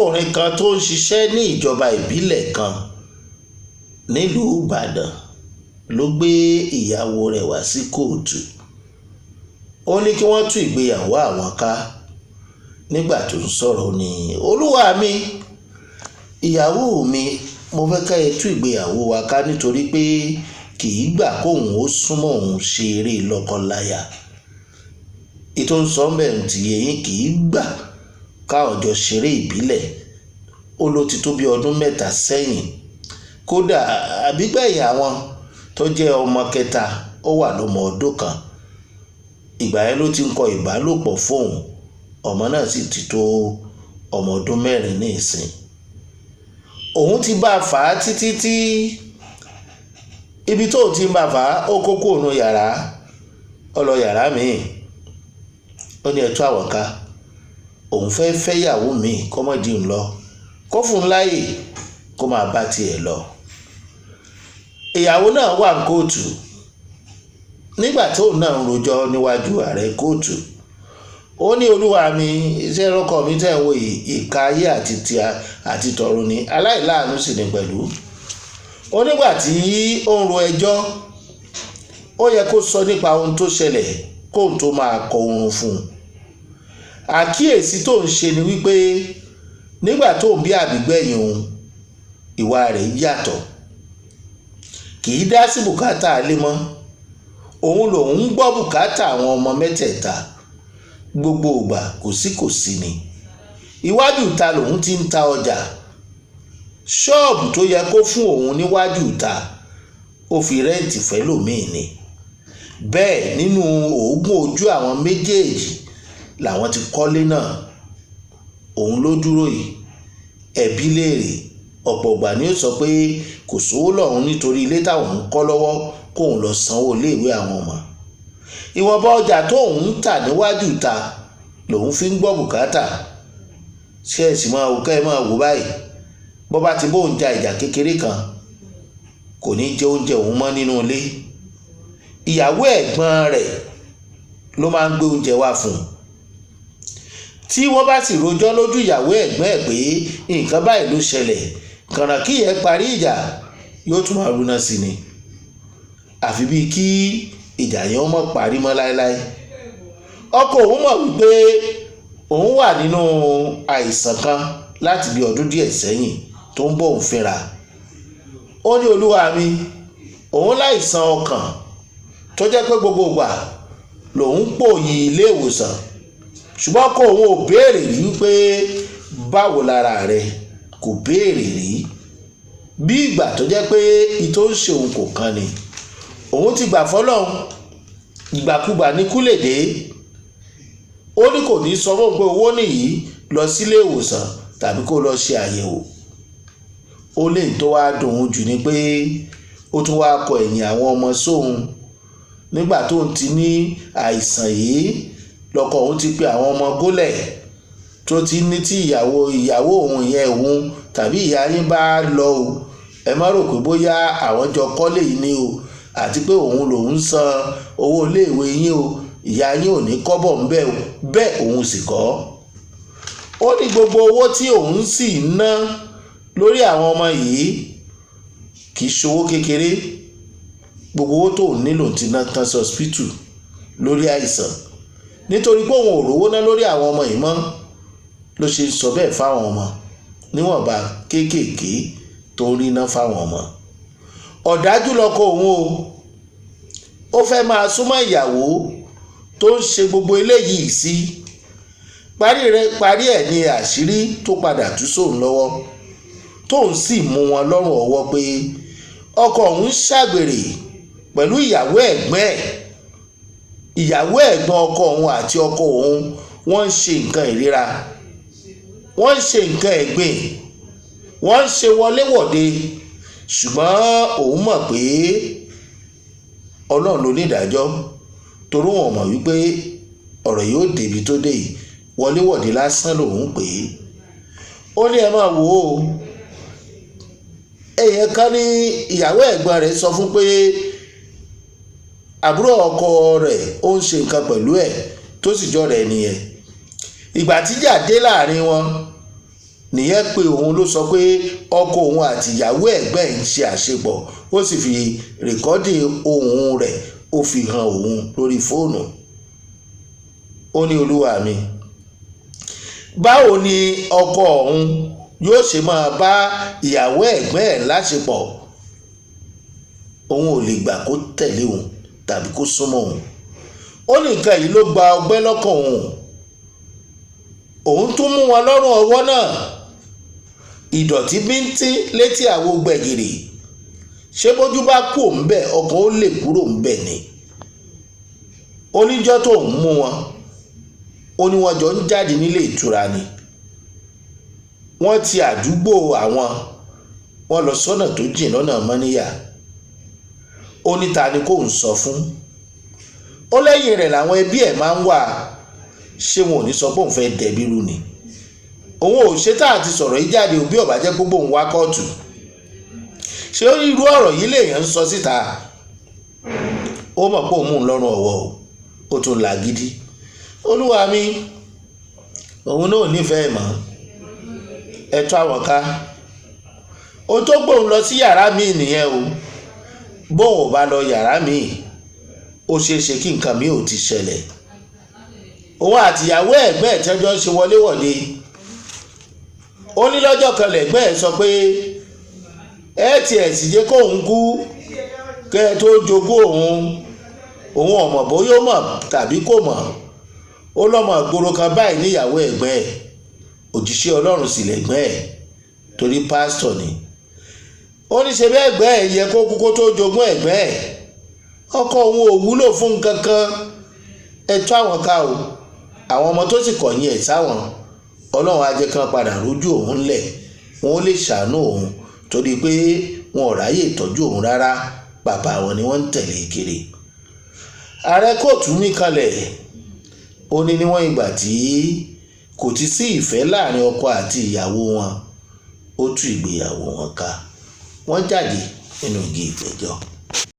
Arákùnrin kan tó ń ṣiṣẹ́ ní ìjọba ìbílẹ̀ kan nílùú Ìbàdàn ló gbé ìyàwó rẹ̀ wá sí kóòtù. Ó ní kí wọ́n tú ìgbéyàwó àwọn ká. Nígbà tó ń sọ̀rọ̀ ó ní, "Olúwa mi, ìyàwó mi, mo fẹ́ ká ẹ tú ìgbéyàwó wa ká nítorí pé kì í gbà kóun ó súnmọ́ òun ṣe eré lọ́kọláya." Ètò ń sọ bẹ́ẹ̀ ti yé yín, kì í gbà káwọn jọ ṣeré ìbílẹ̀. Ó ló ti tó bí ọdún 3 sẹ́yìn. Kódà àbígbẹ̀yìn àwọn tó jẹ́ ọmọ kẹta, ó wà lọ́mọ ọdún kan. Ìgbà yẹn ló ti ń kọ ìbálòpọ̀ fóun. Ọmọ náà sì ti tó ọmọ ọdún 4 ní ìsìn. Òun ti bá fà á títí tí ibi tó ti ń bá fà á, ó kó kúrò nínú yàrá, ó lọ yàrá míì. Ó ní ẹ tú àwọn ká. Òun fẹ́ fẹ́ ìyàwó mi kó má di ń lọ, kó fún un láàyè kó máa bá tiẹ̀ lọ. Ìyàwó náà wà ní kóòtù. Nígbà tó náà ń rojọ́ níwájú ààrẹ kóòtù, ó ní, "Olúwa mi, iṣẹ́ ọkọ mi tẹ̀ ń wò yìí, ìka ayé àti ti àti tọ̀run ni, aláìláàánú sì ni pẹ̀lú." Ó nígbà tí ó ń ro ẹjọ́, ó yẹ kó sọ nípa ohun tó ṣẹlẹ̀ kóun tó máa kọ oorun fún un. Àkíyèsí tó ń ṣe ni wípé nígbà tó ń bí àbígbẹ̀yìn òun, ìwà rẹ̀ yàtọ̀. Kì í dá sí bùkátà ilé mọ́. Òun lòun ń gbọ́ bùkátà àwọn ọmọ mẹ́tẹ̀ẹ̀ta. Gbogbo ìgbà kò sí kò sí ni. Iwájú ìta lòun ti ń ta ọjà. Ṣọ́ọ̀bù tó yẹ kó fún òun níwájú ìta, ó fi rẹ́ǹtì fẹ́lòmíì ni. Bẹ́ẹ̀ nínú òógùn ojú àwọn méjèèjì làwọn ti kọ́lé náà. Òun ló dúró yìí. Ẹbí léèrè. Ọ̀pọ̀ ìgbà ni ó sọ pé kò sówó lọ́hùn nítorí ilé táwọn ń kọ́ lọ́wọ́ kóun lọ sanwó ilé ìwé àwọn ọmọ. Ìwọ̀nba ọjà tóun ń tà níwájú ìta lòun fi ń gbọ́ bùkátà. Ṣé ẹ sì máa wò, kẹ́ ẹ máa wò báyìí. Bó bá ti bóun ja ìjà kékeré kan, kò ní jẹ oúnjẹ òun mọ́ nínú ilé. Ìyàwó ẹ̀gbọ́n rẹ̀ ló máa ń gbé oúnjẹ wá fún un. Tí wọ́n bá sì rojọ́ lójú ìyàwó ẹ̀gbọ́n ẹ̀ pé nǹkan báyìí ló ṣẹlẹ̀, kànáà kí ẹ parí ìjà, yóò tún máa rúná sí ni. Àfi bí kí ìjà yẹn ó mọ̀ parí mọ́ láéláé. Ọkọ òun mọ̀ wípé òun wà nínú àìsàn kan láti bí ọdún díẹ̀ sẹ́yìn tó ń bọ̀ òun fínra. Ó ní, "Olúwa mi, òun láìsàn ọkàn tó jẹ́ pé gbogbo ìgbà lòun ń pòyì ilé ìwòsàn. Ṣùgbọ́n ọkọ òun ò béèrè rí wípé báwo lára rẹ̀, kò béèrè rí. Bí ìgbà tó jẹ́ pé ìtò ń ṣe òun kò kan ni. Òun ti gbà fọ́lọ́run, ìgbàkúgbà ní kú lè dé." Ó ní kò ní sọ fún òun pé owó nìyí lọ sílé ìwòsàn tàbí kó lọ ṣe àyẹ̀wò. Ó lè tó wá dùn ún jù ni pé ó tún wá kọ ẹ̀yìn àwọn ọmọ sóun. Nígbà tó ń ti ní àìsàn yìí, lọkọ òun ti pe àwọn ọmọ gólẹ̀ tó ti ní tí ìyàwó òun yẹn òun tàbí ìyá yín bá lọ o. Ẹ má rò pé bóyá àwọn jọ kọ́lé yìí ni o, àti pé òun lòun ń san owó ilé ìwé yín o, ìyá yín ò ní kọ́bọ̀ ń bẹ́ o. Bẹ́ẹ̀ òun sì kọ́. Ó ní gbogbo owó tí òun sì ń ná lórí àwọn ọmọ yìí kì í ṣowó kékeré. Gbogbo owó tó ń nílò ti ná tán sí hospital lórí àìsàn. Nítorí pé òun ò rówó ná lórí àwọn ọmọ yìí mọ́ ló ṣe ń sọ bẹ́ẹ̀ fáwọn ọmọ níwọ̀nba kéékèèké tó ń rí ná fáwọn ọmọ. Ọ̀dájú lọkọ òun o. Ó fẹ́ máa súnmọ́ ìyàwó tó ń ṣe gbogbo eléyìí sí. Parí ẹ̀ ní àṣírí tó padà tú sóun lọ́wọ́, tóun sì mú wọn lọ́rùn ọwọ́ pé ọkọ òun ń ṣàgbèrè pẹ̀lú ìyàwó ẹ̀gbọ́n ẹ̀. Ìyàwó ẹ̀gbọ́n ọkọ òun àti ọkọ òun wọ́n ń ṣe nǹkan ìríra, wọ́n ń ṣe nǹkan ẹ̀gbin, wọ́n ń ṣe wọléwọ̀de. Ṣùgbọ́n òun mọ̀ pé Ọlọ́run ló ní ìdájọ́, torí òun mọ̀ wípé ọ̀rọ̀ yóò dé ibi tó dé yìí. Wọléwọ̀de lásán lòun pè é. Ó ní ẹ máa wò ó. Èèyàn kan ní ìyàwó ẹ̀gbọ́n rẹ̀ sọ fún pé àbúrò ọkọ rẹ̀ ó ń ṣe nǹkan pẹ̀lú ẹ̀ tó sì jọ rẹ̀ nìyẹn. Ìgbà tíjà dé láàrin wọn, Nìyẹn pé òun ló sọ pé ọkọ òun àti ìyàwó ẹ̀gbẹ́ ń ṣe àṣepọ̀, ó sì fi rìkọ́dì ohùn rẹ̀ ó fi hàn òun lórí fóònù. Ó ní, olúwa mi, báwo ni ọkọ òun yóò ṣe máa bá ìyàwó ẹ̀gbẹ́ ẹ̀ láṣepọ̀? Òun ò lè gbà kó tẹ̀lé òun tàbí kó súnmọ́ òun. Ó ní nǹkan yìí ló gba ọgbẹ́ lọ́kàn òun. Òun tún mú wọn lọ́rùn ọwọ́ náà, ìdọ̀tí bíntín létí àwo gbẹ̀gìrì. Ṣé bójú bá kú òun bẹ́ẹ̀, ọkàn ó lè kúrò ń bẹ̀ ni? Oníjọ́ tó ń mú wọn, ó ní wọ́n jọ ń jáde nílé ìtura ni. Wọ́n ti àdúgbò àwọn, wọ́n lọ sọ́nà tó jìn lọ́nà Mọ́níyà. Ó ní ta ni kò ń sọ fún? Ó lẹ́yìn rẹ̀ làwọn ẹbí ẹ̀ máa ń wà. Ṣé wọn ò ní sọ pé òun fẹ́ dẹ̀bi rú ni? Òun ò ṣe tá àti sọ̀rọ̀ yìí jáde òbí ọ̀bá jẹ́ gbogbo òun wá kóòtù. Ṣé irú ọ̀rọ̀ yìí lèèyàn ń sọ síta? Ó mọ̀ pé òun mú un lọ́rùn ọ̀wọ́ o, ó tún là gidi. Olúwa mi, òun náà nífẹ̀ẹ́ mọ́, ẹ tó àwọn ká. Ó tó gbóun lọ sí yàrá míì nìyẹn o. Bóun ò bá lọ yàrá míì, ó ṣeé ṣe kí nǹkan míì ò ti ṣẹlẹ̀. Òun àtìyàwó ẹ̀gbẹ́ ẹ̀ tẹ́jọ́ ń ṣe wọléwọ̀de. Ó ní lọ́jọ́ kan lẹ́gbẹ́ ẹ̀ sọ pé ẹ tiẹ̀ sì jẹ́ kóun kú kẹ́ ẹ tó jogún òun. Òun ọ̀mọ̀ bóyá ó mọ̀ tàbí kò mọ̀. Ó lọ́mọ ìgboro kan báyìí níyàwó ẹ̀gbẹ́ ẹ̀, òjíṣẹ́ Ọlọ́run sì lẹ́gbẹ́ ẹ̀ torí pásítọ̀ ni. Ó ní ṣe bẹ́ẹ̀ ẹ̀gbẹ́ ẹ̀ yẹ kó kú kó tó jogún ẹ̀gbẹ́ ẹ̀. Ọkọ òun ò wúlò fún nǹkan kan. Ẹ tó àwọn ká o. Àwọn ọmọ tó sì kọ̀yìn ẹ̀ sáwọn, Ọlọ́run á jẹ́ kán padà rójú òun lẹ̀, wọn ó lè ṣàánú òun torí pé wọn ò ráyè tọ́jú òun rárá. Bàbá wọn ni wọ́n ń tẹ̀lé kiri. Ààrẹ kóòtù mí kanlẹ̀. Ó ní níwọ̀n ìgbà tí kò ti sí ìfẹ́ láàrin ọkọ àti ìyàwó wọn, ó tú ìgbéyàwó wọn ká. Wọ́n jáde nínú igi ìgbẹ́jọ́.